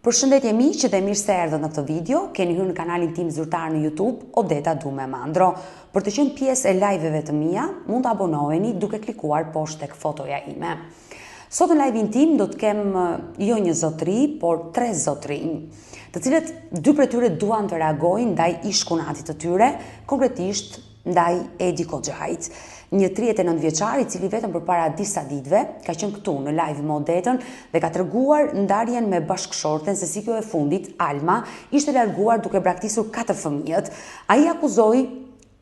Përshëndetje miq dhe mirë se erdhët në këtë video. Keni hyrë në kanalin tim zyrtar në YouTube, Odeta Dume Mandro. Për të qenë pjesë e live-eve të mia, mund të abonoheni duke klikuar poshtë tek fotoja ime. Sot në live-in tim do të kem jo një zotëri, por tre zotërinj, të cilët dy prej tyre duan të reagojnë ndaj ish-kunatit të tyre, konkretisht ndaj Edi Koxhajt, një 39 vjeçar i cili vetëm përpara disa ditëve ka qenë këtu në live me Odetën dhe ka treguar ndarjen me bashkëshorten se si kjo e fundit, Alma, ishte larguar duke braktisur katër fëmijët. Ai akuzoi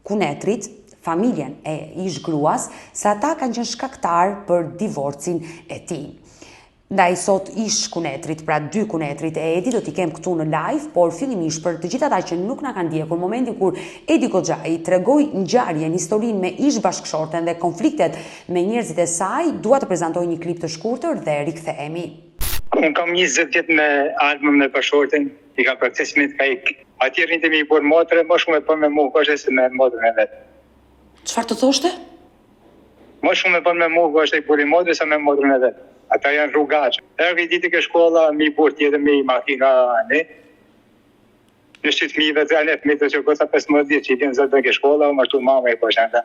kunetrit, familjen e ish gruas, se ata kanë qenë shkaktar për divorcin e tij. Ndaj sot ish kunetrit, pra dy kunetrit e Edit do t'i kem këtu në live, por fillimisht për të gjithë ata që nuk na kanë ndjekur momentin kur Edi Koxhaj tregoi ngjarjen, historinë me ish bashkëshorten dhe konfliktet me njerëzit e saj, dua të prezantoj një klip të shkurtër dhe rikthehemi. Unë kam 20 vjet me Almën me bashkëshorten, i kam braktis fëmijët ka ik. Atje rrinte me i burrë motre, më shumë e bën me mu thoshte se me motrën e vet. Çfarë të thoshte? Më shumë e bën me mu thoshte i burri i motrës se me motrën e vet. Ata janë rrugaçë. Erdhi ditë ke shkolla me i burrë tjetër me i makina ne. Në sy fëmijëve të janë fëmijët që goca 15 vjeç i vjen zot ke shkolla u martu mama i thoshte ata.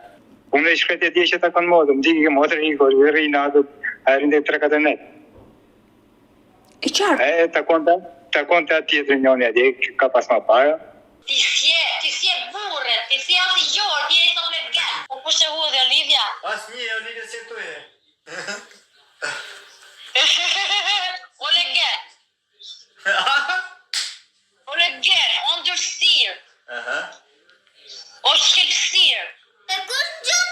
Unë i shkretë e di që takon motrën, më dike ke motrën i thoshte, rri natën, ai rrinte 3-4 net. E qartë. E takonte, takonte atë tjetrin njëri atje që ka pas ma para. Ti s'je, ti s'je burrë, ti s'je as i gjorë, ti je i sot legen. Po kush e hudhi Olivia? Asnjë, Olivia s'je këtu je. O legen. O legen, o ndyrësirë. Aha. O shqelësirë. E kush gjën,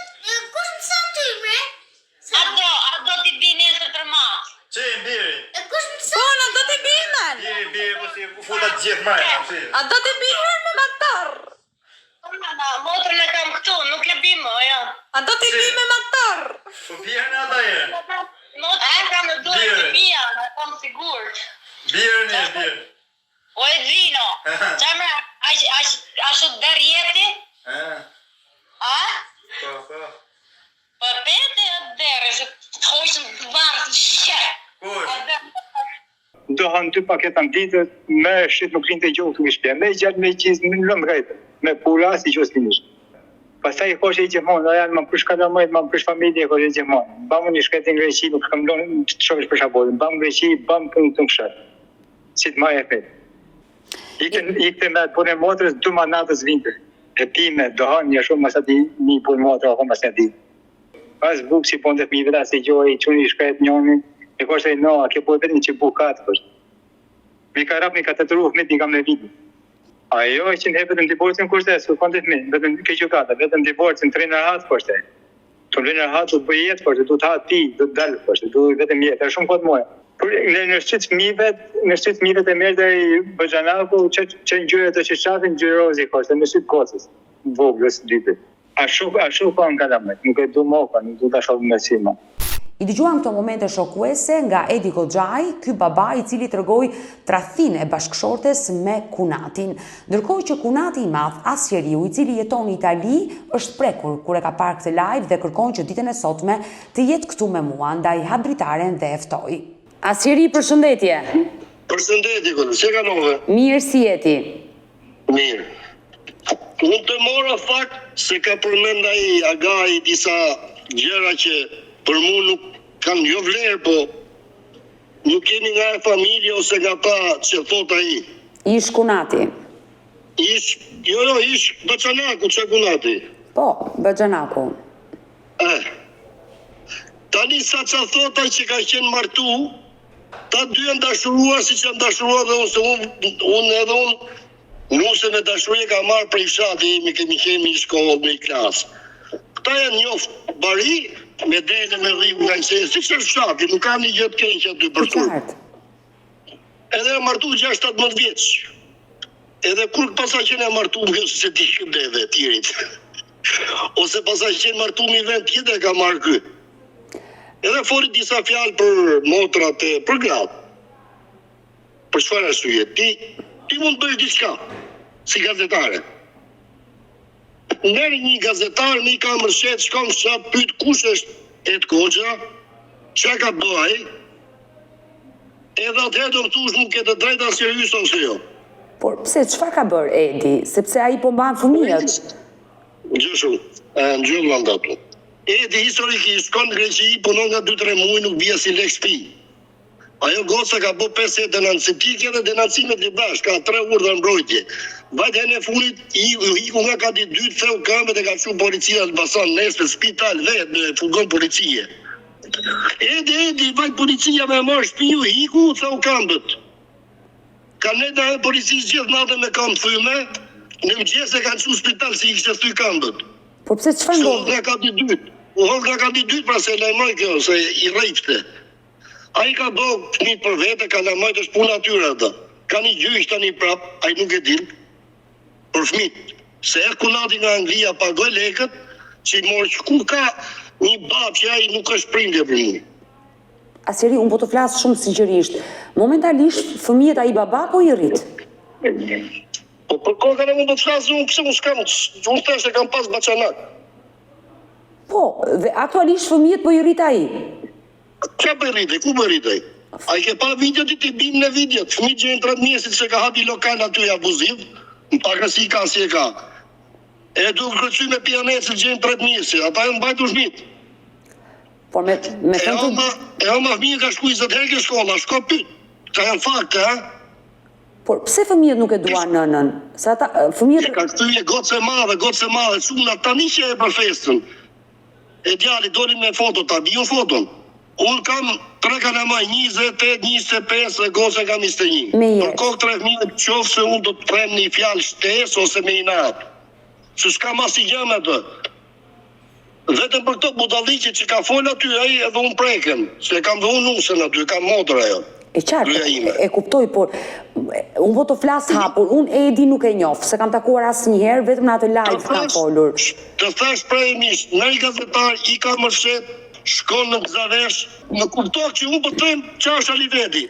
kush mëson ty bre? A do, a do t'i bi nesër për mat? Që e biri? E kush mëson? Po, na do t'i bimen. Biri, biri, po si u futa të gjithë mrena, si. A do t'i bimen me motor? Po na, motrën e kam këtu, nuk e bi më, jo. A do t'i Si? bi me motor? Po birën e ata e. Motrën e kam në duar të Bire. mia, e kam sigurt. Birën e birën. O e Xhino, qa më, aq, aq, ashtu derr jeti? E, A? po, po. Po pete atë derë, se të hoqën të varë të shqe. Kush? Do han dy paketa në ditë, me shit nuk linte gjë këtu në shtëpi. Me gjalpë me gjizë, me lëmë drejt, me pula si gjë s'linish. Pastaj i thoshe gjithmonë, ajo më prish kalamajt, më prish familje, i thoshe gjithmonë. Bam unë i shkreti në Greqi, nuk kam lënë të shohësh për shabotin. Bam në Greqi, bam punë këtu në fshat. Si të maj e fet. Ikën, ikte me atë punën e motrës, dy ma natës vinte. E pime, do hanë një shumë, mas ati një punë motra, apo mas një ditë. Pas bukë si bonte fëmijëve as i gjoj, çuni i shkret njëri, e thoshte no, a ke bërë vetëm që bukë ka të thoshte. Mi ka rap, mi ka tetëru fëmijët i kam me vite. Ajo që në vetëm divorcin kushte, s'u konte fëmijë, vetëm ke gjykata, vetëm divorcin, të rrinë rahat kushte. Të rrinë rahat, do të bëj jetë kushte, do të ha ti, do të dal kushte, do vetëm jetë, është shumë kot mua. Por në në syt fëmijëve, në syt fëmijëve të merrte ai baxhanaku që që ngjyrë ato që qafin ngjyrë rozi kushte, në syt gocës, voglës dytë. Ashtu ashtu kanë kalamajt, nuk e du mo, ka, nuk du ta shoh me sy më. I dëgjuam këto momente shokuese nga Edi Koxhaj, ky baba i cili tregoi tradhtinë e bashkëshortes me kunatin. Ndërkohë që kunati i madh, Asqeriu, i cili jeton në Itali, është prekur kur e ka parë këtë live dhe kërkon që ditën e sotme të jetë këtu me mua, ndaj hap dritaren dhe e ftoj. Asqeri, përshëndetje. Përshëndetje, Goce, si e kalove? Mirë, si je ti? Mirë. Unë të mora fakt se ka përmend ai Agai disa gjëra që për mu nuk kanë jo vlerë, po nuk jemi nga e familje ose nga ta që thot ai. Ish kunati. Ish, jo jo, ish baxhanaku, ça kunati. Po, baxhanaku. Eh. Tani sa ça thot ai që ka qenë martu, Ta dy janë dashuruar siç jam dashuruar dhe unë se unë unë edhe unë nuse me dashuri e kam marrë prej fshati jemi kemi qenë në shkollë në klasë. Këta janë njoft bari me dele me dhiu nga qenë siç është fshati, nuk ka një gjë të keqe aty për turp. Edhe janë martu 6-17 vjeç. Edhe kur pasa qenë e martu më kjo se di kjo deve tirit. Ose pasa qenë martu në vend tjetër e ka marrë ky. Edhe foli disa fjalë për motrat e për gratë. Për çfarë arsye? Ti ti mund të bësh diçka si gazetare. Merr një gazetar me një kamerë shet, shkon në fshat, pyet kush është Ed Koxha, çka ka bë ai? Edhe atëherë do më thush nuk ke të drejtë as Jerisa ose jo. Por pse çfarë ka bërë Edi? Sepse ai po mban fëmijët. Gjë shumë. E ngjyll mandatu. Edi historikisht shkon në Greqi, punon nga 2-3 muaj, nuk bie si lek shtëpi. Ajo goca ka bo 5 herë denancim, ti ke edhe denancimet librash, ka 3 urdhra mbrojtje. Vajt herën e fundit, i iku nga kati i dytë, theu këmbët e ka çu policia Elbasan, nesër spital vetë me furgon policie. Edi, Edi, vajt policia me e marrë shpiu, iku, theu këmbët. Ka nejt në policisë gjithë natën me këmbë thyme, në mëngjes e kanë çu spital se i kishte thy këmbët. Por pse çfarë Se u ndodhi? hodh nga kati i dytë. U hodh nga kati i dytë pra se e lajmëroi kjo, se i rrejpte. Ai ka bo fëmijët për vete, kalamajt është puna atyre atë. Ka një gjyq tani prap, ai nuk e din, për fëmijët. Se erdh kunati nga Anglia pagoi lekët që i mori që ku ka një babë që ai nuk është prindje për mua. Asiri, unë po të flas shumë sinqerisht. Momentalisht fëmijët ai baba po i rrit. Po për kokën e mund po të flas unë pse unë s'kam, unë thash e kam pas baçanak. Po, dhe aktualisht fëmijët po i rrit ai. Çka po i rrit ai, ku po i rrit ai? A i ke pa videot ti t'i bim në videot, fëmijët që janë 3 mjesit se ka hapi lokal aty abuziv, në pakësi ka si e ka. E duke kërcy me pijanecët gjejnë 3 mjesit, ata janë mbajtur fëmijët. Por me me E thënë të ëma, e ëma fëmijën ka shku 20 herë ke shkolla, shko pyet. Ka janë fakte, ha? Por pse fëmijët nuk e duan nënën? Se ata E fëmijët ka kthy gocë e madhe, gocë e madhe, çuna tani që e për festën. E djali doli me foto, ta bi unë foton. Unë kam tre kalamaj, 28, 25 dhe gocën kam 21. Me Për jetë. kokë tre fëmijë, qoftë se unë do të them një fjalë shtesë ose me inat. Se s'kam asnjë gjë me atë. Vetëm për këto budalliqe që ka fol aty ai edhe unë prekem, se e kam dhe unë nusen aty, e kam motër ajo. E qartë, Gruaja ime. e, e kuptoj, por unë po të flas hapur, unë Edi nuk e njoh, se kam takuar asnjëherë, vetëm në atë Të live kam thash, folur. të thash premisht, në një gazetar i ka mërfshet, shkon në Gzavesh, më kupto që unë po të them që është Aliveti.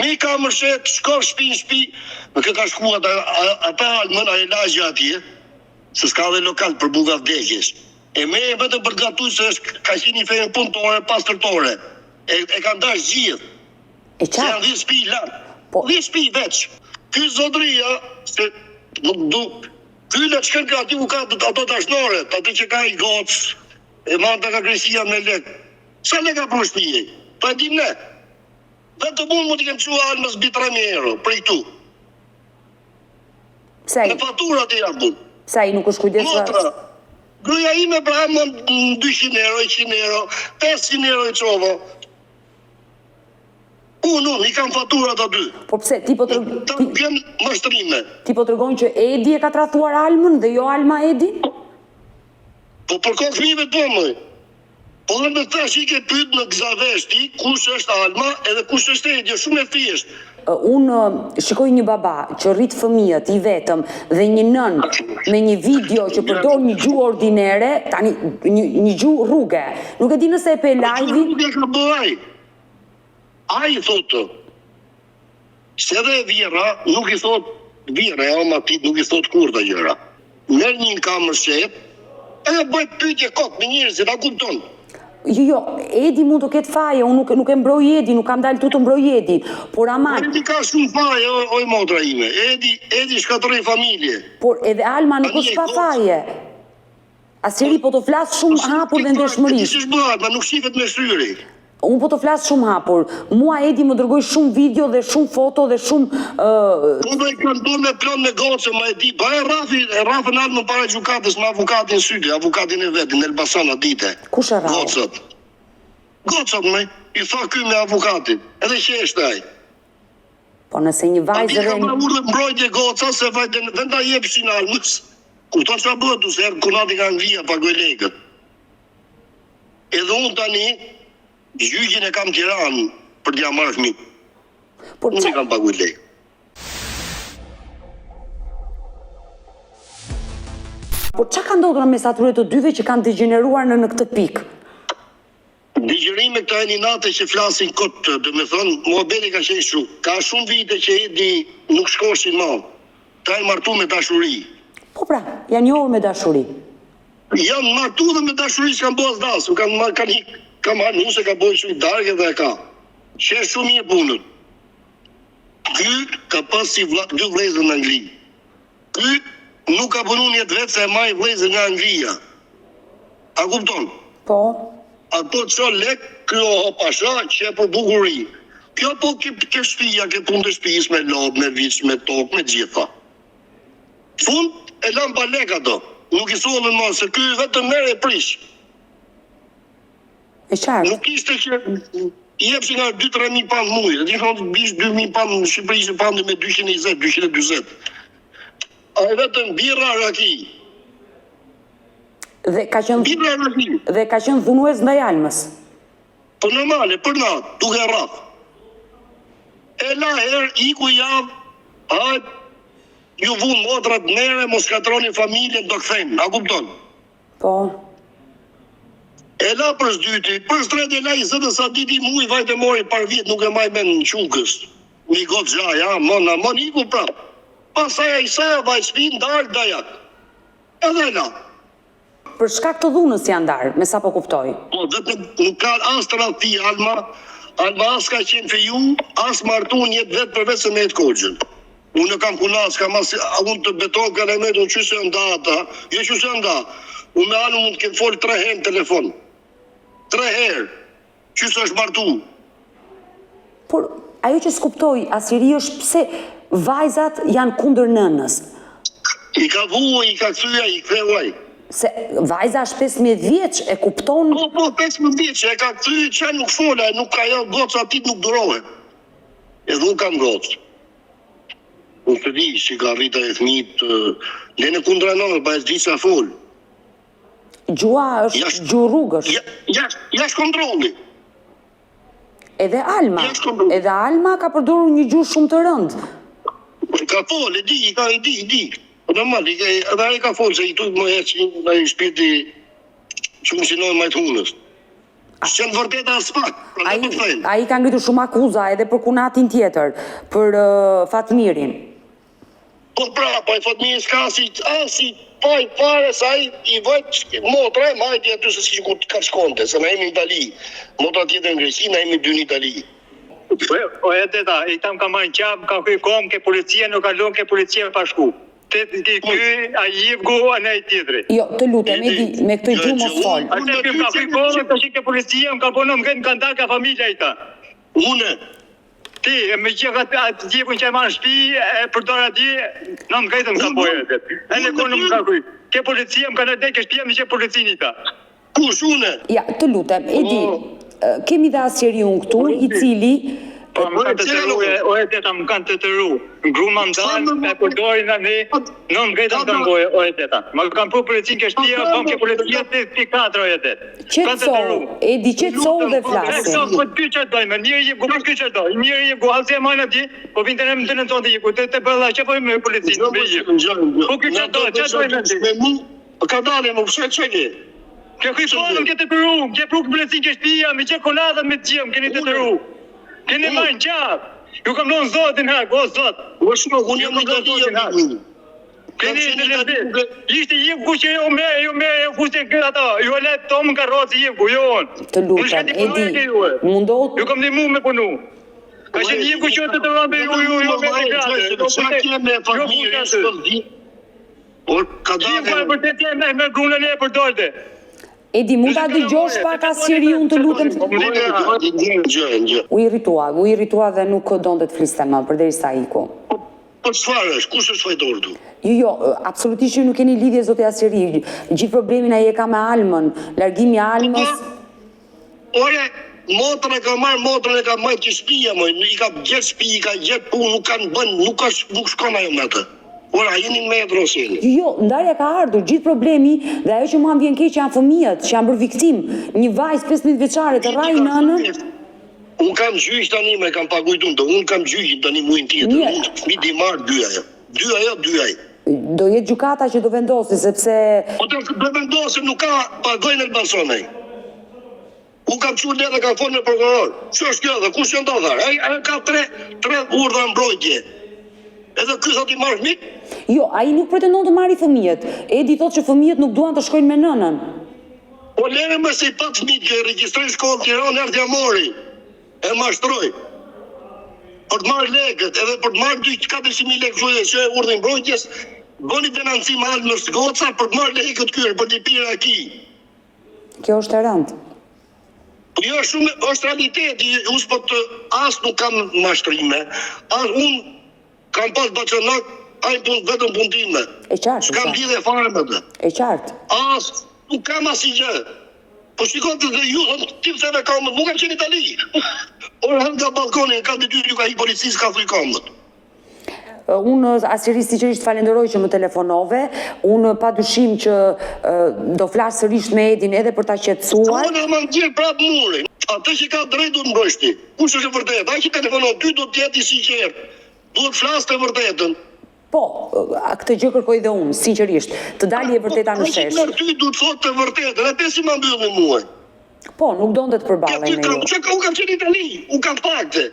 Mi ka mërfshet, shkon shtëpi në shtëpi, me kë ka shkuar ata, a- ata almën, ajo lagja atje, se s'ka dhe lokal për buka vdekjesh. E me vetëm për të gatuar se është ka qenë një femër punëtore, pastërtore. E, e kanë dash gjithë. E Se janë qartë, 10 shtëpi lart. Po. 10 shtëpi veç. Ky zotëria se nuk du Ky le të shkon aty ku ka ato dashnoret, aty që ka i gocë, e marrë nga Greqia me lek. Sa lek ka për shtëpi? Po e dim ne. Vetëm unë mund t'i kem çuar Almës mbi 3000 euro prej këtu. pse ai, Në faturat e jam unë. pse ai nuk është kujdesur? Motra. Gruaja ime pra më 200 euro, 100 euro, 500 euro i çova. Unë, unë, i kam faturat aty. Po pse ti po të Ta ti, vjen mashtrime. ti po tregon që Edi e ka tradhtuar Almën dhe jo Alma Edin? Po për kokë fëmijëve të moj. Po dhe me thash i ke pyet në Gzavesh ti kush është Alma edhe kush është Edi, është shumë e thjeshtë. Ë, Unë ë, shikoj një baba që rrit fëmijët i vetëm dhe një nënë me një video që përdor një gjuhë ordinere, tani një, një gjuhë rruge. Nuk e di nëse e pe live-in, Nuk e ka bë ai. Ai thotë. Se edhe e vjera nuk i thot vjera e ama tit nuk i thot kur të gjëra. Merr një në kamër shet, edhe bëj pyetje kot me njerëzit, a kupton? Jo, jo, Edi mund të ketë faje, unë nuk, nuk e mbroj Edi, nuk kam dalë tu të mbroj Edi, por aman, Edi ka shumë faje, oj, oj motra ime. Edi, Edi shkatërroi familje. por edhe Alma nuk Tani është e pa gocë. faje. Asiri po të flas shumë hapur dhe Ti ndershmërisht. s'është bëhet, ma nuk shifet me syri. Unë po të flas shumë hapur. Mua Edi më dërgoi shumë video dhe shumë foto dhe shumë ë Po do i kanë bërë me plot me gocë, ma e di, ba e rafi, e rafën almën para gjykatës me avokatin syri, avokatin e vetin, në Elbasan atë dite. kush e rrau? Gocat. Gocat me, i tha ky me avokatin, edhe qeshte ai. Po nëse një Ati vajzë ka rren marrë urdhër mbrojtje goca se vajten vend ta jepshin almës. Kupton çfarë bëhet, tu se erdh kunati nga Anglia pagoi lekët. Edhe unë tani gjyqin e kam Tiranë për t'ia marrë fëmijët. Por Unë qa, i kam paguar lekë. por qa ka ndodhur në mes atyre të dyve që kanë degjeneruar në në këtë pikë? Dëgjërime këta janë inate që flasin kot, do me thënë, muhabeti ka qenë kështu. Ka shumë vite që Edi nuk shkoshin më. Ta janë martu me dashuri. Po pra, janë njohur me dashuri. Janë martu dhe me dashuri s'kan bërë as dasëm, kanë marrë kanë hik, ka marrë nuse, ka bërë kështu i darkë dhe e ka. Që është shumë mirë punët. Ky ka pas si vlla, dy vëllezër në Angli. Ky nuk ka punu në jetë vet se e maj vëllezër nga Anglia. A kupton? Po. Ato ço lek, ky oho pasha, qe për bukuri. Kjo po ke ke shtëpia, ke punë të shtëpisë me lopë, me viç, me tokë, me gjitha. Fund e lan pa lek ato. Nuk i sollën më se ky vetëm merr e prish. E qartë. Nuk ishte që i jepshin nga 2-3 mijë pound muaj. E di thonë bish 2 mijë pound në Shqipëri ishte poundi me 220, 240. Ai vetëm birra raki. Dhe ka qenë Birra raki. dhe ka qenë dhunues ndaj Almës. Po normale, për natë, duke rraf. E la herë, iku javë, hajt, ju vunë motrat nere, mos katroni familjen, do kthejmë, a kupton? Po. E la për së dyti, për së treti e la 20 e sa ditë i muj, vajt e mori par vjet, nuk e maj men në qukës. Mi gotë gjaja, amon, amon, iku prap. Pastaj ai sa vajt shtëpi, ndal dajak. Edhe e la. Për shkak të dhunës janë ndarë, me sa po kuptoj. Po, vetëm nuk ka as tradhti Alma, Alma as ka qenë feju, as martu në jetë vet përveç se me Ed Koxhën. Unë kam kunat, s'kam as, unë të betohem kalamajt, unë qysh se janë nda ata, jo qysh se janë nda. Unë me Almën mund të kem fol tre herë në telefon. Tre herë. Qysh se është martu. Por ajo që s'kuptoj Asiri është pse vajzat janë kundër nënës. I ka vu, i ka kthy ai, i ktheu ai. Se vajza është 15 vjeç, e kupton. Po, po, 15 vjeç, e ka kthy, ça nuk fola, nuk ka jo goca atit nuk durohet. Edhe unë kam gocë. Unë s'e di, si ka rrit ajo fëmijët, lene kundra nënës, pa e s'di ça fol. Gjuha është Jashtë- gjuhë rrugësh. Ja, jashtë, jashtë kontrolli. Edhe Alma, Jashtë kontrolli. edhe Alma ka përdorur një gjuhë shumë të rëndë. Ka fol, e di, i ka, e di, e di. Po normal, i ka, edhe ai ka fol se i tuj më heq një ai shpirti që më sinon majtë hunës. S'qenë vërtet as pak, prandaj Ai po të them. ai ka ngritur shumë akuza edhe për kunatin tjetër, për uh, Fatmirin. Po pra, po i Fatmiri s'ka asi, asi faj fare se ai i vajt motra e majti aty se si ku ka shkonte, se na jemi në Itali. Motra tjetër në Greqi, na jemi dy në Itali. Po, o e teta, i tam ka marrë në qafë, ka kry kom ke policia, nuk ka lënë ke policia pa shku. Te ti ky, ai jivgu, a ai tjetri. Jo, të lutem, Edi, me këtë gjuhë mos fol. A te ky ka kry kom, ka shik ke policia, më ka bo në më ka ndarë ka familja i ta. Une, Ti, e me gjithë atë atë djepun që e marrë në shtëpi, e përdor atje, në më gajtën ka bojë e vetë. E në konë më ka kry. Ke policia, më ka në ke shtëpia, më qe policinë i ta. kush une? Ja, të lutem, Edi, Po. ë, kemi dhe Asiriun këtu, i cili Po, më kanë të tëru, e, o e teta, më kanë të tëru. Gru më ndalë, e përdorin në ne, në më gajtën ka bojë, o e teta. Më kanë pru policinë ke shtëpia, bëm ke policia, ti, ti katër, o e teta. Kanë të tëru. qetësohu, Edi, qetësohu dhe E, flasim. so, po ty çfarë dojmë? Njëri jep gu, ky çfarë do? Njëri jep gu, asë e majnë atje, po vinte në më denoncon të jeku, të të bëlla, çfarë po me policinë, me jep. Po ky çfarë do? Çfarë dojmë ti? Me mu, po ka dalë, më pse çe ke? Ke ky folëm, ke të përu, ke pru policinë ke shtëpia, me çe koladën me të gjithë, keni të tëru. Keni marrë në qafë. Ju kam lënë Zotin hak, o Zot. O shok, unë jam në Itali, jam i Keni Kam qenë të në Itali, lëndë. Ishte jep ku që ju me, ju me, ju fuste këtë ato. Ju e let tomë në karrocë jep ku, jo unë. Të Unë lutem, shkati punoj Edi, ke juve. mundohu Ju kam ndihmu me punu. Ka qenë jep ku që të të rëndë, ju, ju, ju, me të gratë. Qa ke me Fatmirin, s'po di. Por ka Jep ku e dalë. vërtet e me, me grunën e përdorte. Edi, mund ta dëgjosh pak Asiriun, të lutem. Gjë, gjë. U irritua, u irritua dhe nuk donte të fliste më, përderisa iku. Po çfarë është? Kush është fajtor këtu? Jo, jo, absolutisht ju nuk keni lidhje zoti Asiri. Gjithë problemin ai e ka me Almën, largimi i Almës. Ore, motrën e ka marrë, motrën e ka majtë që shtëpia, moj, i ka gjetë shtëpi, i ka gjetë punë, nuk kanë bën, nuk ka nuk shkon ajo me atë. Ora, a jeni në metro ose jeni? Jo, jo, ndarja ka ardhur, gjithë problemi dhe ajo që mua më vjen keq janë fëmijët që janë bërë viktim. Një vajzë 15 vjeçare të rrajë nënën. Unë kam gjyq tani, më kam paguajtur unë, unë kam gjyqin tani muajin tjetër. Mirë. Unë fëmijët i marr dy ajo. Dy ajo, dy ai. Do jetë gjykata që do vendosi sepse Po të do vendosë nuk ka pagojnë Elbasan ai. Unë kam çuar letër, kam folë me prokuror. Ç'është kjo dhe kush janë do tha? Ai ai ka tre tre urdhra mbrojtje. Edhe ky thot i marr fëmijët? jo, ai nuk pretendon të marrë fëmijët. Edi thotë që fëmijët nuk duan të shkojnë me nënën. Po lere më se i pat fëmijët që i regjistroi në shkollë në Tiranë, erdhi ja mori. E mashtroi. për të marrë lekët, edhe për të marrë 2 400 mijë lekë thuje që e urdhrin mbrojtjes, bëni denoncim Almës goca për të marrë lekët ky për t'i pirë raki. Kjo është e rëndë. Po jo shumë është realiteti, unë s'po të as nuk kam mashtrime, as unë kam pas baxhanak, ai pun vetëm punë time. E qartë, e S'kam qartë. lidhje fare me të. E qartë. As nuk kam asnjë gjë. Po shikon të dhe ju, thonë, ti pse me kamët, nuk kam qenë Itali. Ora nga ballkoni, në katin e dytë ju ka ik policisë, ka thy kamët. Unë Asqeri sinqerisht falenderoj që më telefonove. Unë pa dyshim që do flas sërish me Edin edhe për ta qetësuar. Unë ma nxjerr prapë murin. Atë që ka drejt duhet mbrosh ti. Kush është e vërtetë? Ai që telefonon ty duhet të jetë i sinqertë. Duhet të flasë të vërtetën. Po, këtë gjë kërkoj dhe unë, sinqerisht, të dali e vërteta në Ai që shesh. merr ty duhet të thotë të vërtetën, e pse ma mbyllni mua. Po, nuk donte të përballej me ju. Që unë kam qenë në Itali, unë kam fakte.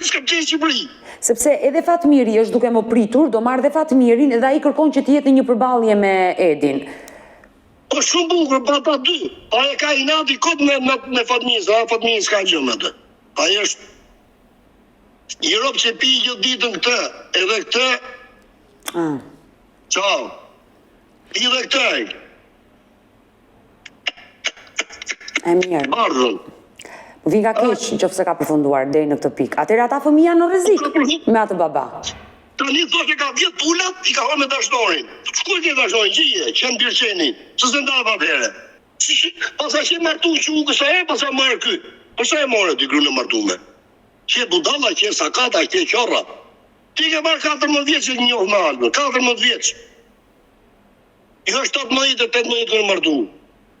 S'kam qenë në Shqipëri. Sepse edhe Fatmiri është duke më pritur, do marr dhe Fatmirin dhe ai kërkon që të jetë në një përballje me Edin. Po shumë bukur, pa pa dy. Pa e ka inati kot me me, me Fatmirin, se Fatmiri s'ka gjë me atë. Ai është një rob që pi gjithë ditën këtë, edhe këtë. Ah. Ciao. Pi dhe këtë ai. E mirë. Bardhën. Më vjen nga keq në qoftë se ka përfunduar deri në këtë pikë. Atëherë ata fëmijë janë në rrezik me atë baba. Tani thotë që ka vjedh pulat, i ka hënë me dashnorin. Ku e ke dashnorin? Gjije, qen bir qeni. Pse s'e ndave atëherë? Si, si, pasa qe martu që u kësa e, pasa marrë ky. Përse e more ti grunë e martume? Qe budalla, qe sakata, qe qorra. Ti ke marrë 14 vjeç që njoh me Albën, 14 vjeç. Jo 17 e 18 kërë martu.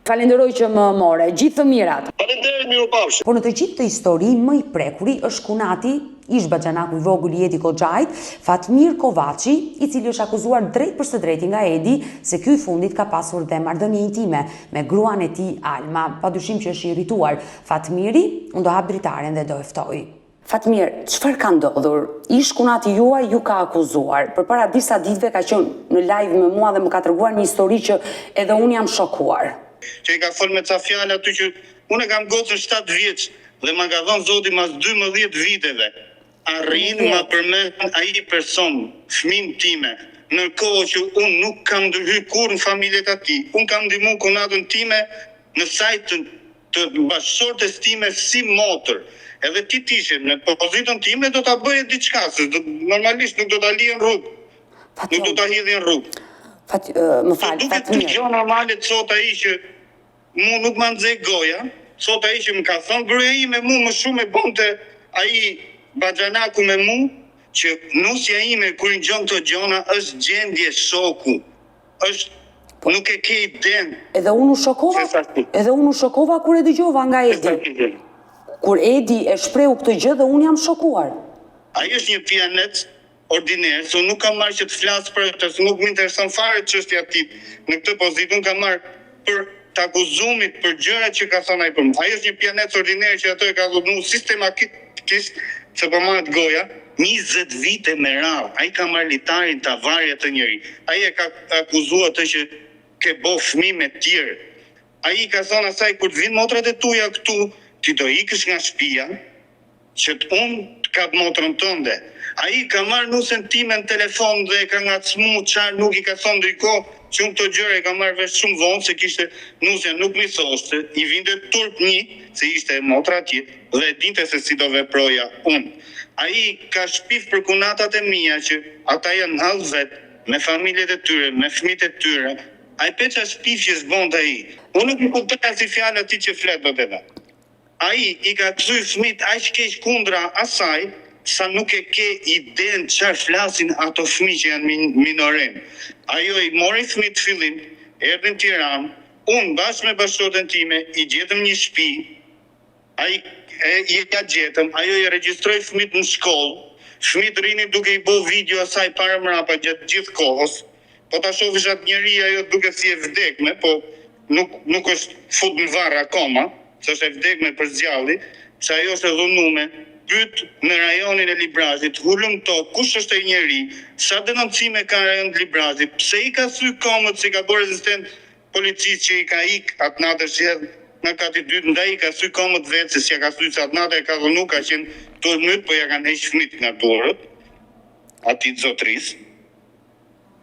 Falenderoj që më more. Gjithë të mirat. Faleminderit, mirupafshim. Por në të gjithë këtë histori më i prekuri është kunati, ish baxhanaku i vogël i Edi Koxhajt, Fatmir Kovaçi, i cili është akuzuar drejtpërsëdrejti nga Edi se ky i fundit ka pasur dhe marrëdhënie intime me gruan e tij Alma. Padyshim që është i irrituar Fatmiri, unë do hap dritaren dhe do e ftoj. Fatmir, çfarë ka ndodhur? Ish kunati juaj ju ka akuzuar. Përpara disa ditëve ka qenë në live me mua dhe më ka treguar një histori që edhe unë jam shokuar. Që i ka fol me ca fjalë aty që unë e kam gocën 7 vjeç dhe ma ka dhënë Zoti mas 12 viteve. Arrin ma përmend ai person fëmin time ndërkohë që unë nuk kam ndërhy kurrë në familjet e atij. Unë kam ndihmu kunatën time në sajë të të bashkëshortes time si motër. Edhe ti të ishe në pozitën time do ta bëje diçka, se do, normalisht nuk do ta lije në rrugë. Nuk do ta hidhje në rrugë. Fat, më fal, Të duket Fatmir. gjë normale të thotë ai që mu nuk ma nxe goja, thotë ai që më ka thënë gruaja ime mu më shumë e bonte ai baxhanaku me mu, që nusja ime kur i ngjon këto gjona është gjendje shoku. Është Po. nuk e ke idenë. Edhe unë u shokova, edhe unë u shokova kur e dëgjova nga Edi. Kur Edi e shprehu këtë gjë dhe unë jam shokuar. Ai është një pijanec ordiner, se unë nuk kam marrë që të flas për atë, se nuk më intereson fare çështja e tij. Në këtë pozitë unë kam marrë për të akuzumit për gjërat që ka thënë ai për mua. Ai është një pijanec ordiner që ato e ka dhunu sistematikisht se po mahet goja. 20 vite me radhë, ai ka marrë litarin ta vari atë njeri. Ai e ka akuzuar atë që ke bo fëmijë me tjerë. Ai i ka thënë asaj kur të vinë motrat e tuaja këtu, ti do ikësh nga shtëpia, që të unë të kap motrën tënde. Ai ka marrë nusen time në telefon dhe e ka ngacmu çfarë nuk i ka thënë ndërkohë që unë këto gjëra e kam marrë vesh shumë vonë se kishte nusja nuk m'i thoshte, i vinte turp një se ishte e motra atje dhe e dinte se si do veproja unë. Ai ka shpif për kunatat e mia që ata janë në hall vet, me familjet e tyre, me fëmijët e tyre. Ai pe ça shpifjesh bonte ai. Unë nuk i kuptoj asnjë fjalë atij që flet Odeta. Ai i ka kthy fëmijët aq keq kundra asaj sa nuk e ke idenë çfarë flasin ato fëmijë që janë minoren. Ajo i mori fëmijët fillim, erdhi në Tiranë, unë bashkë me bashkëshorten time i gjetëm një shtëpi, Ai e ia gjetëm, ajo i regjistroi fëmijët në shkollë, fëmijët rrinin duke i bo video asaj para mrapa gjatë gjithë kohës. Po ta shofish atë njeri ajo duket si e vdekme, po nuk nuk është fut në varr akoma, se është e vdekme për s'gjalli, se ajo është e dhunume, pyet në rajonin e Librazhit, hulumto kush është ai njeri, sa denoncime ka në rajon të Librazhit, pse i ka thy komët se i ka bo rezistent policisë që i ka ik atë natë është hedh. nga kati i dytë ndaj i ka thy komët vetë se s'ja ka thy se atë natë e ka dhunu ka qenë tu e myt po ja kanë heq fmit nga duarët atij zotrisë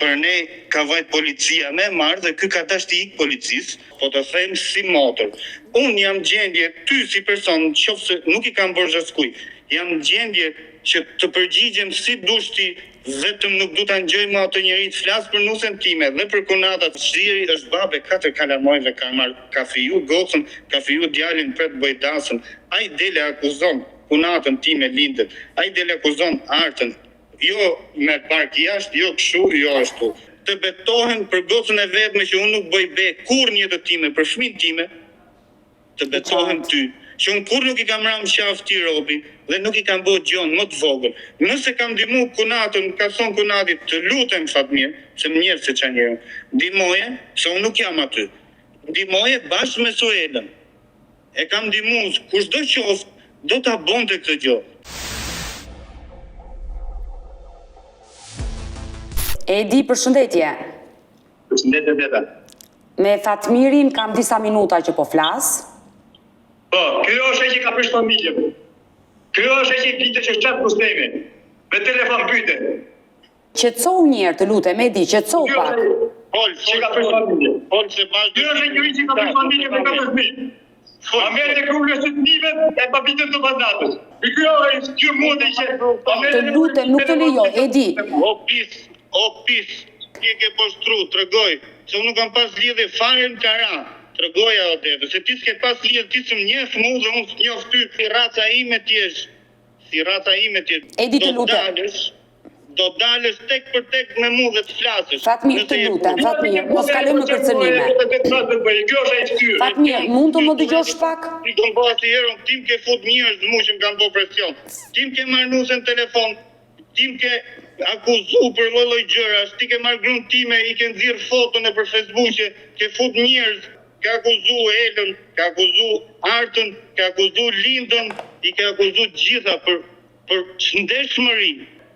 për ne ka vajt policia me e marr dhe ky ka dasht t'i ik policisë po të them si motër unë jam gjendje ty si person qoftë se nuk i kam borxh askujt jam gjendje që të përgjigjem si dush ti vetëm nuk du ta ngjoj më atë njeri të flas për nusen time dhe për kunatat Zhiri është babë e katër kalamojve ka marr ka fiju gocën ka fiju djalin pret bëj dasëm ai del e akuzon kunatën time Lindën ai del e akuzon Artën Jo me bark jashtë, jo kshu, jo ashtu. Të betohem për gocën e vetme që unë nuk bëj be kurrë në jetën time, për fëmijën time, të betohem ty, që unë kurrë nuk i kam ra në qafë këtij robi dhe nuk i kam bo gjonë më të vogël. Nëse kam ndihmu kunatën, ka thonë kunati, të lutem Fatmir, se më njeh se ça njeri, ndihmoje, se unë nuk jam aty. Ndihmoje bashkë me Suelën. E kam ndihmu, kushdo qoftë, do ta bonte këtë gjë. Edi, përshëndetje. Përshëndetje Deta. Me Fatmirin kam disa minuta që po flas. Po, ky është ai që ka prish familjen. Ky është ai që i binte që çat Rustemi. Me telefon pyete. Qetësohu një herë të lutem Edi, qetësohu pak. Fol, Që ka prish familjen. fol se bash Ky është ai njeri që ka prish familjen me katër fëmijë. Ma merr e krulë së fëmijëve e pa bitën të mandatës. Ky është ky mundi që Të lutem, nuk të lejoj, Edi. O pis, o pis, ti e ke poshtru, tregoj, se unë nuk kam pas lidhje fare në kara. Tregoja o Dete, se ti s'ke pas lidhje, ti s'më njeh mu dhe unë s'njoh ty, si raca ime ti je, si raca ime ti je. Edi, të Do lutem. dalësh, do dalësh tek për tek me mu dhe të flasësh. Fatmir, të lutem, Fatmir, mos kalojmë në kërcënime. Kjo është ai fytyrë. Fatmir, mund të më dëgjosh pak? Ti kom bo asnjëherë, unë ti më ke fut njerëz mu që më kanë bo presion. Ti më ke marrë nusen në telefon, ti më ke akuzu për lloj lloj gjërash, ti ke marrë grun time, i ke nxjerr foton nëpër Facebooke, ke fut njerëz, ke akuzu Elën, ke akuzu Artën, ke akuzu Lindën, i ke akuzu të gjitha për për çndershmëri.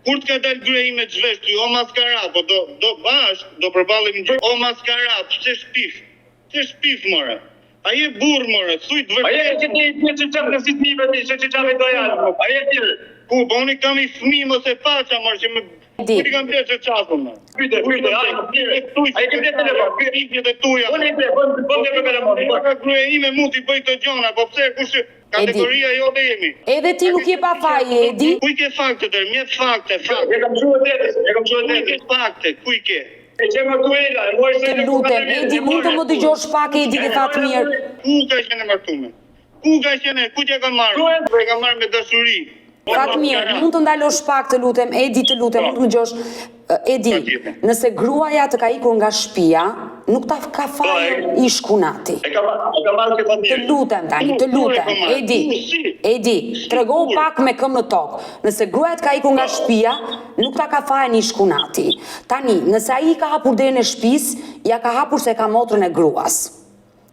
Kur të ka dalë gruaja ime zhvesh ty, o maskara, po do do bashk, do përballemi në o maskara, pse shpif? Pse shpif more? A je burr more, thuj të A je vërtetën. që ti ti që çap në si fëmijëve ti, që çap do janë. A je ti? Ku, po unë i kam i fëmijë mos e paça more që më Edi. Ku i kam blerë çapën më? Pyete, pyete, a a i ke blerë telefon? Pyete. Pyetjet e tuaja. Unë i ble, bën bën për telefon. Po ka gruaja ime mund t'i bëj këto gjona, po pse kush kategoria jote jemi? Edhe ti nuk je pa faj, Edi. Ku i ke faktet, er, mjet fakte, fakte. E kam çuar tetës, e kam çuar Ku i ke tetës. fakte, ku i ke? E që më tuela, e mori Të lutem, Edi, mund të më dëgjosh pak, Edi dhe Fatmir. Ku ka qenë e martume? Ku ka qenë, ku t'ja ka marrë? E ka marrë me dashuri. Fatmir, mund të ndalosh pak, të lutem, Edi, të lutem, mund të më dëgjosh. Edi, nëse gruaja të ka ikur nga shtëpia, nuk ta ka fajin ish kunati. E ka e ka marrë këtë Të Fatmir. lutem tani, të lutem. Edi, Edi, tregohu pak me këmbë në tokë. Nëse gruaja të ka ikur nga shtëpia, nuk ta ka fajin ish kunati. Tani, nëse ai ka hapur derën e shtëpisë, ja ka hapur se ka motrën e gruas.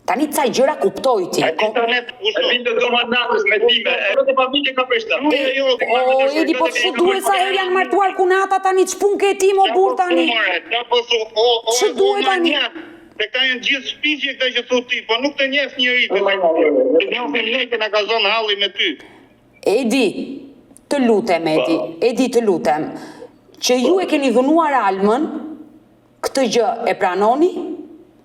Tani ca gjëra kuptoj ti. A di ta net, E binte do natës me time. E këtë familje ka prishta. E, o, Edi, po ç'u duhet sa herë janë martuar kunata tani, ç'punë ke ti mo burr tani? Da po thu, o, o, Ç'u duhet o, tani? manjak. Se këta janë gjithë shpifje këta që thu ti, po nuk të njeh njeri. Të të njohim ne që na ka zonë halli me ty. Edi, të lutem Edi, Edi të lutem, që ju e keni dhunuar Almën, këtë gjë e pranoni,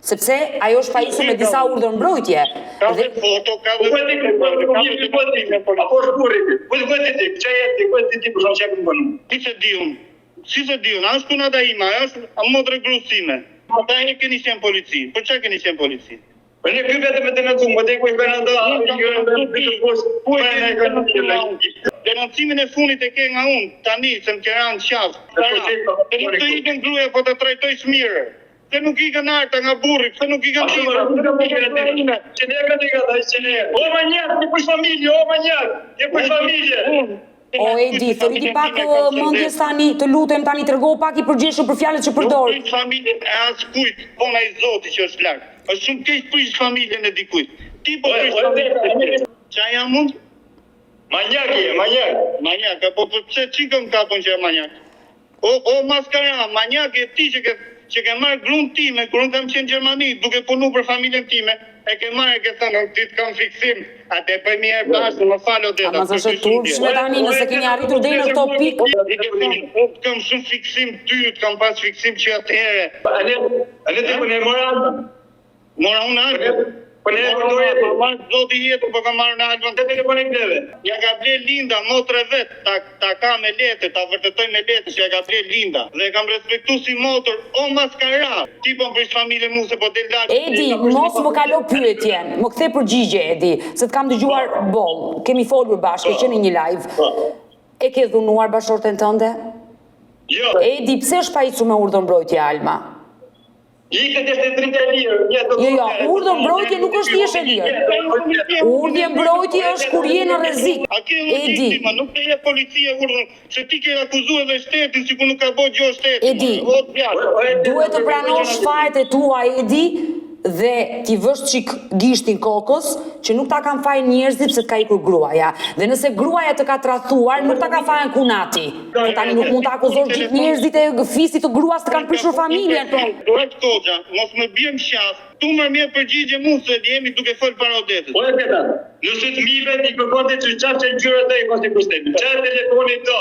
sepse ajo është pajisur me disa urdhër mbrojtje. Ka Dhe dhe foto, ka Po dhe ku e di, po ku e di, ku e di, apo është burri ti? Ku ku e di ti? Çe je ti? Ku e di ti për shkak që bën? Si se di unë? Si se di unë? A është kunata ime, a është a motra e gruas sime? Ata e keni qenë polici. Për çfarë keni qenë polici? Po ne ky vetëm me denoncu, më te ku i bën ata, i bën ata Ku e keni denoncuar? Denoncimin e fundit e ke nga unë, tani, se më ke ra në qafë. Se nuk të ikën gruaja, po të trajtoj mirë. Pse nuk ikën Arta nga burri? Pse nuk ikën Ashtu më nuk kam ikën aty. Që ne kanë ikën ata, që ne. O manjak, ti për familje, o manjak, ti për familje. O Edi, thërriti pak mendjes tani, të lutem tani tregohu pak i përgjegjshëm për fjalët që përdor. Nuk prish familjen e askujt, po nga i Zoti që është lart. Është shumë keq prish familjen e dikujt. Ti po prish familjen e dikujt. Qa jam unë? Manjak je, manjak. Manjak, apo po pse çikëm kapën që jam manjak? O o maskara, manjak je ti që ke. që ke marrë grun time kur unë kam qenë në Gjermani duke punu për familjen time, e ke marrë e ke thënë unë ty të kam fiksim, a te bëjmë një herë bashkë, më fal Odeta. Ama s'është e turpshme tani nëse keni arritur deri në këto pikë. I ke thënë unë të kam shumë fiksim ty, të kam pas fiksim që atëherë. Ale, ale ti po ne mora Mora unë Almën. Po ne Mora po unë, po marr zoti jetën, po kam marrë në Almën. Te telefoni bleve. Ja ka ble Linda, motra e vet, ta, ta ka me letër, ta vërtetoj me letër që ja ka ble Linda. Dhe e kam respektu si motër, o maskara. Ti po më prish familjen mu se po del lart. Edi, mos më kalo pyetjen, më kthe përgjigje Edi, se të kam dëgjuar boll. Kemi folur bashkë, ke qenë në një live. E ke dhunuar bashkëshorten tënde? Jo. Edi, pse është pajisur me urdhër mbrojtje Alma? Ikët është e drejtë e lirë, një do Jo, jo, urdhër mbrojtje nuk është jesh e lirë. Urdhër mbrojtje është kur je në rrezik. A ke logjikë Edi. ti, ma nuk të jep policia urdhën, se ti ke akuzuar edhe shtetin sikur nuk ka bërë gjë shteti. Edi. O djalë. Duhet të pranosh fajet e tua, Edi, dhe t'i vësh çik gishtin kokës, që nuk ta kanë fajin njerëzit pse të ka ikur gruaja. Dhe nëse gruaja të ka tradhtuar, nuk ta ka fajin kunati. Po tani nuk mund ta akuzosh gjithë njerëzit e fisit të gruas të kanë prishur familjen. Duhet Koxha, mos më bjer në qafë, tu më merr përgjigje mu se jemi duke fol para Odetës. Po e teta, nëse të mivet i kërkonte që qafë që ngjyrë të i kosti kushtemi. Çfarë telefoni do?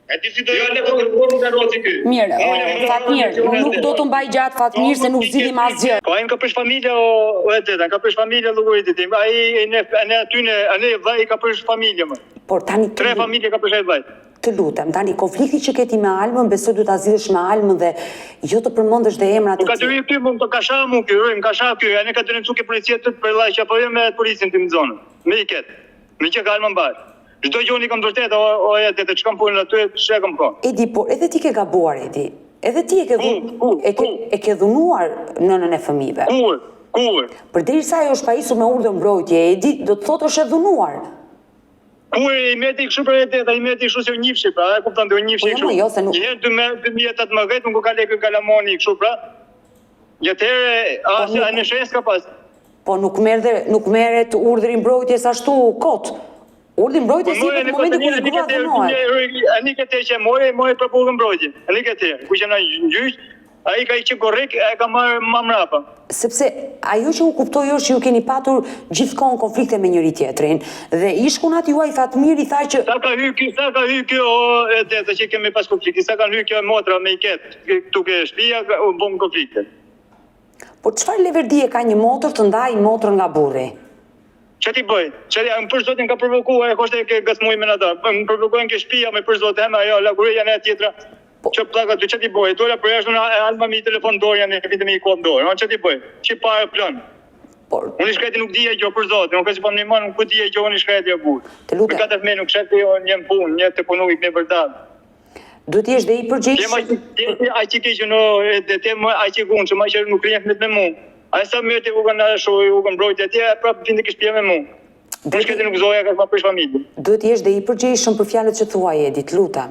E ti si do Jo, le po kërkon nga rozi ky. Mirë, o, Fatmir, nuk do të mbaj gjatë Fatmir se nuk zgjidhim asgjë. Po ai më ka prish familja o, o e teta, ka prish familja llogaritë tim. Ai e ne e ne aty ne, a ne vllai ka prish familje më. Por tani të, Tre familje ka prish ai vllai. të lutem, tani konflikti që ke ti me Almën, besoj duhet ta zgjidhësh me Almën dhe jo të përmendësh dhe emra Po të ka të tjerë. ky ky mund të ka sha mu ky, më ka sha ky, a ne ka denoncu ke policia të për vllai që apo jo me policin tim në zonë. Me i ket. Me që ka Alma mbar. Çdo gjë unë i kam vërtet o o e teta, ç'kam punën aty, ç'e kam kohë. Edi, por edhe ti ke gabuar, Edi. Edhe ti e ke dhun, Ku, ku, e ke e ke dhunuar nënën e fëmijëve. Kur? Kur? Përderisa ajo është pajisur me urdhër mbrojtje, Edi, do të thotë është e dhunuar. Kur i meti kështu për e teta, i meti kështu se u njifshi, pra, e kupton, u njifshi Po jo, kështu. mo, jo, se nuk- Një herë 2018 nuk u ka lekë kalamoni kështu pra. Një atëherë as Po nuk- në shes ka pas. Po nuk merr dhe nuk merret urdhri mbrojtjes ashtu kot. Urdhri mbrojtjes Po jepet në momentin kur një grua dhunohet. Ani këtë që mori, mori për urdhër mbrojtje. Ani këtë, ku që na gjyq, ai ka i që korrik, e ka marrë më mbrapa. Sepse ajo që unë kuptoj është që ju keni patur gjithkohën konflikte me njëri tjetrin dhe ish kunati juaj Fatmiri tha që Sa ka hy ky, sa ka hy kjo o, e teta që kemi pas konflikti, sa kanë hy kjo e motra me i ket, këtu ke shtëpia, u bën konflikte. por çfarë leverdie ka një motër të ndaj motrën nga burri? Që ti bëj? Që ti, më për zotin ka provokuar, e koshte ke gësmuj me ata. Më provokojnë ke shtëpia, më për zotin, hema ajo, laguria janë e tjetra. Po. Që pllaka ty, që ti bëj? Dola për jashtë unë e alma mi telefon dorë janë e vitë me i kohë dorë. Unë që ti bëj? Që parë plën. Por Unë i shkreti nuk dija gjë për zotin, unë ka që pa më ndihmon, nuk dija gjë unë i shkreti o burr. Të lutem. Me katër fëmijë nuk shkreti o një në punë, një të punu i me vërtet. duhet të jesh dhe i Ti ma përgjegjshëm. ti ai që keq në dhe ti më ai që gunë, që ma që nuk rrihen fëmijët me mua. Ai sa mirë ti u kanë ashtu, u kanë mbrojtje atje, prapë vinte ke shtëpia me mua. Unë shkreti nuk zoja ka ma prish familjen. Duhet të jesh dhe i përgjegjshëm për fjalët që thua Edi, të lutem.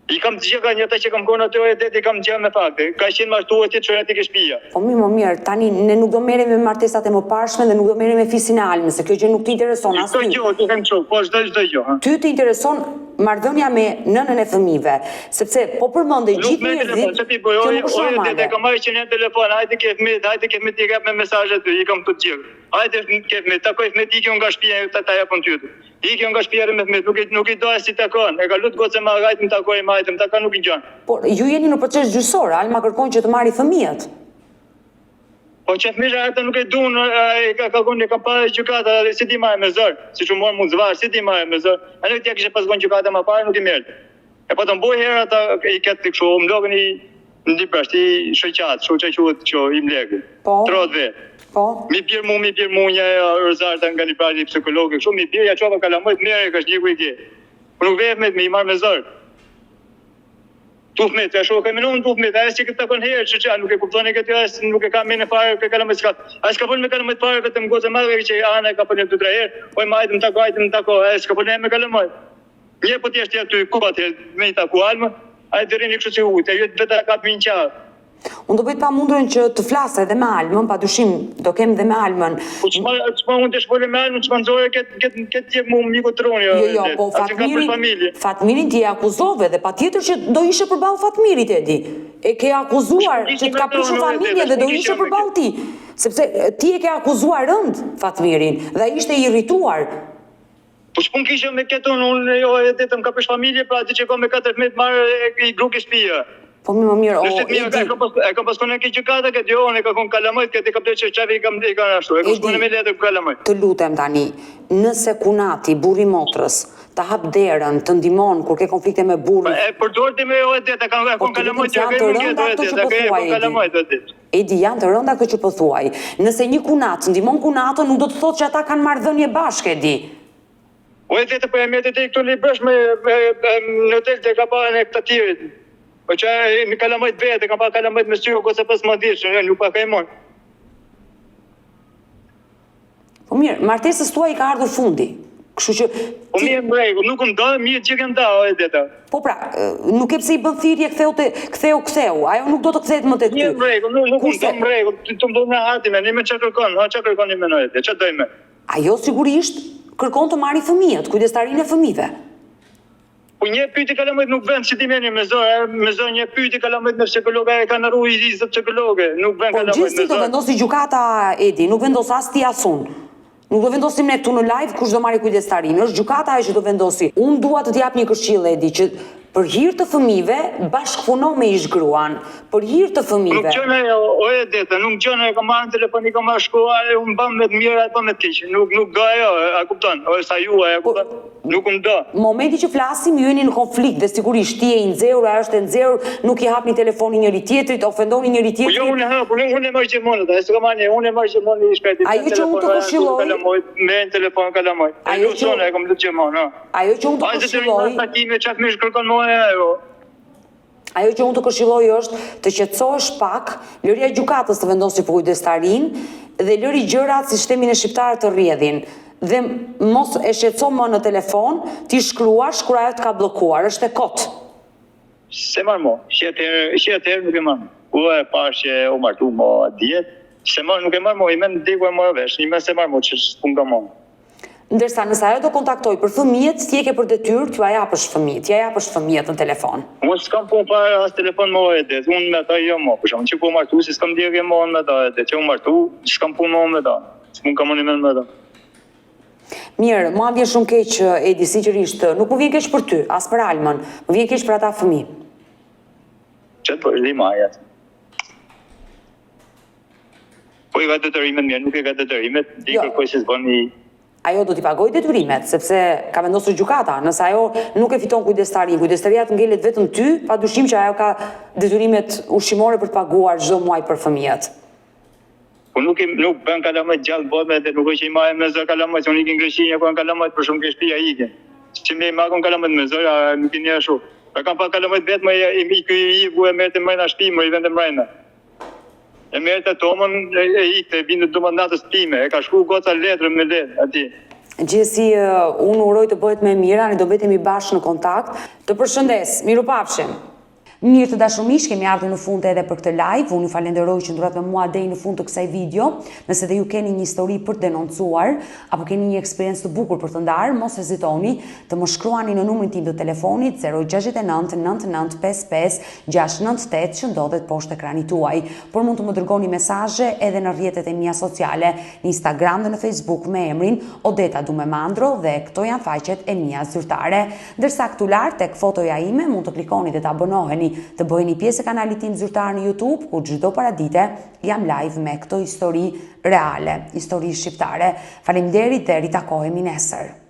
I kam të gjitha një ata që kam konë aty e det i kam të gjitha me fakte. Ka qenë martuar ti çojnë aty ke shtëpia. Po mirë, mo mirë, tani ne nuk do merremi me martesat e mëparshme dhe nuk do merremi me fisin e Almës, se kjo gjë nuk të intereson as Çdo ty. gjë, ti them kështu, po çdo çdo gjë, ha. Ty të intereson marrëdhënia me nënën e fëmijëve, sepse po përmendej Nuk gjithë me telefon, njerëzit, çe ti bëj, kjo oj, nuk është oj, normale. dede, kam marrë që në telefon, hajde ke fëmijët, hajde ke fëmijët, i jap me mesazhe aty, i kam të gjithë. Hajde ke fëmijët, takoj fëmijët, ikë nga shtëpia, ta ta japun ty. Ikë nga shtëpia me fëmijët, nuk i nuk i do as si takon. E ka lut gocë ma hajde më takoj, më hajde më takon, nuk i gjon. Por ju jeni në proces gjyqësor, Alma kërkon që të marri fëmijët. Po që fëmijët ata nuk e duan, e ka ka gonë, e ka pa gjykata, dhe si ti marrë me zor, siç u morë mu zvar, si ti marrë me zor. A nuk t'ja kishe pas gonë gjykata më parë, nuk i merrte. E po të mboj herë ata i ketë kështu, u mlogën i në Dibrasht, i shoqat, kështu që quhet kështu i mlegu. Po. Trot vetë. Po. Mi bjer mu, mi bjer mu një Rozarta nga Librari psikologe, kështu mi bjer ja çova kalamojt merre ka shniku i ke. Po nuk vehet me me i marr me zor. Tu fëmijët, ja shoh kemi unë tu fëmijët, ai që këtë takon herë, që që nuk e kuptoni këtë, as nuk e ka mene fare ke kalamojt s'ka. Ai s'ka fol me kalamojt fare vetëm gocë e madhe që ana e ka fol dy tre herë, oj më hajde më tako, hajde më tako, ai s'ka fol me kalamojt. Një po t'jesh ti aty ku atje me i taku Alma, ai të rrini kështu si ujë, ajo vetë ta kap min qafë. Unë do bëj të pamundurën që të flas edhe me Almën, padyshim do kem dhe me Almën. Po çfarë çfarë unë të shpolë me Almën, çfarë nxore kët kët kët jep mu miku troni. Jo, jo, po Fatmirin, Fatmirin ti e akuzove dhe patjetër që do ishe përballë Fatmirit Edi. E ke akuzuar që të ka prishur familjen dhe do ishe përballë tij, sepse ti e ke akuzuar rëndë Fatmirin dhe ai ishte i irrituar. Po ç'punë kisha me këtë unë, unë jo e vetëm ka prish familje, pra atë që ka me katër fëmijë të marrë e i gru ke shtëpia. Po mirë, mirë, o, Edi. E kam pas e kam pas konë ke gjykata këtë, jo, unë e ka kon kalamajt këtë, ka blerë çarçafi i kam i kanë ashtu, e kam shkuar me letër kalamajt. Të lutem tani, nëse kunati, burri i motrës, ta hap derën, të ndihmon kur ke konflikte me burrin. Po e përdor ti me o Edi, e kam e po, kon kalamajt, e kam rënda ato që po thuaj, Edi. Edi, janë të rënda këto që po thuaj. Nëse një kunat ndihmon kunatën, nuk do të thotë që ata kanë marrëdhënie bashkë, Edi. O Edi, po e merrte deri këtu në Libresh me në hotel të ka pa në këta tjerit. Po që në kalamajt vetë, ka pa kalamajt me sy, o goca 15 vjeç, nuk pa kajmon. Po mirë, martesës tuaj i ka ardhur fundi. Kështu që Po mirë, në rregull, nuk më do, mirë që kem da, o e deta. Po pra, nuk e pse i bën thirrje ktheu te ktheu ktheu. Ajo nuk do të kthehet më tek ty. Mirë, në rregull, nuk, nuk më do në rregull, ti të më do në hati me, një me çka kërkon, ha çka kërkon një me në e çka doj me. Ajo sigurisht kërkon të marri fëmijët, kujdestarinë e fëmijëve. Po një pyeti kalamajt nuk vën, si ti meni me zor, me zor një pyeti kalamajt me psikolog, e kanë rru i zë psikologe, nuk vën po, kalamajt me zor. Po gjithsesi do vendosi gjykata Edi, nuk vendos as ti as unë. Nuk do vendosim ne këtu në live kush do marrë kujdestarinë, është gjykata ajo që do vendosi. Unë dua të të jap një këshillë Edi që për hir të fëmijëve bashkëpuno me ish gruan, për hir të fëmijëve. Nuk gjen ajo, o e deta, nuk gjen ajo, kam marrë në telefon, i kam marrë shkruar, unë bëm me të mirë, apo me të keq. Nuk nuk do ajo, a kupton? O sa ju, a po, kupton? Nuk më do. Momenti që flasim, ju jeni në konflikt dhe sigurisht ti je i nxehur, ajo është e nxehur, nuk i hapni telefonin njëri tjetrit, ofendoni njëri tjetrin. Po jo, unë hap, unë unë e marr gjithmonë atë, s'ka marrë, unë e marr gjithmonë i shkreti. Ajo që unë të këshilloj, kalamoj, me në telefon kalamaj. Ajo që unë e kam lutë gjithmonë, ha. Ajo që unë të këshilloj, Ajo takime çfarë më kërkon mua ajo. Ajo që unë të këshilloj është të qetësohesh pak, lërja gjykatës të vendosi për kujdestarinë dhe lëri gjërat siç themi ne shqiptarët të rrjedhin dhe mos e shqetëso më në telefon, t'i shkruash kur ajo të ka bllokuar, është e kotë. S'e marr mo, që atëherë, që atëherë nuk e marr. Ku e pash që u martu mo dje, s'e marr, nuk e marr mo, i mend diku e mora vesh, i mend s'e marr mo, që s'pun ka mo. Ndërsa nëse ajo do kontaktojë për fëmijët, ti e ke për detyrë t'jua japësh fëmijët, t'ia japësh fëmijët në telefon. Unë s'kam punë fare as telefon mo e det, unë me ata jo mo, për shembull, që kur u martu si s'kam lidhje mo me ata e det, që u martu, s'kam punë mo me ta, s'mund kam unë me ta. Mirë, mua më vjen shumë keq Edi, sinqerisht, nuk më vjen keq për ty, as për Almën, më vjen keq për ata fëmijë. Ç'të bësh, di maja. Po i ka detyrimet mirë, nuk i ka detyrimet, di jo. kërkoj se s'bën i... Ajo do t'i pagojë detyrimet, sepse ka vendosur gjykata, nëse ajo nuk e fiton kujdestarinë, kujdestaria të ngelet vetëm ty, pa dyshim që ajo ka detyrimet ushqimore për të paguar çdo muaj për fëmijët. Po nuk i nuk bën kalamajt gjallë botë dhe nuk është që i marrin me zor kalamajt, unë ikin Greqi, e kanë kalamajt për shumë ke shtëpia ikin. Si më i marrin kalamajt me zor, nuk i një ashtu. E kam pa kalamajt vetëm i i i i i e merrte mrena shtëpi, më i vende mrena. E merrte Tomën e, e ikte, e binte duma natës time, e ka shkru goca letrën me letër atje. Gjithsesi, unë uroj të bëhet më e mira, ne do mbetemi bashkë në kontakt. Të përshëndes, mirupafshim! Mirë të dashur miq, kemi ardhur në fund edhe për këtë live. Unë ju falenderoj që qëndruat me mua deri në fund të kësaj video. Nëse dhe ju keni një histori për të denoncuar apo keni një eksperiencë të bukur për të ndarë, mos hezitoni të më shkruani në numrin tim të telefonit 069 99 55 698 që ndodhet poshtë ekranit tuaj, por mund të më dërgoni mesazhe edhe në rrjetet e mia sociale, në Instagram dhe në Facebook me emrin Odeta Dume Mandro dhe këto janë faqet e mia zyrtare. Ndërsa këtu lart tek fotoja ime mund të klikoni dhe të abonoheni, të bëheni pjesë e kanalit tim zyrtar në YouTube, ku çdo paradite jam live me këto histori reale, histori shqiptare. Faleminderit dhe ritakohemi nesër.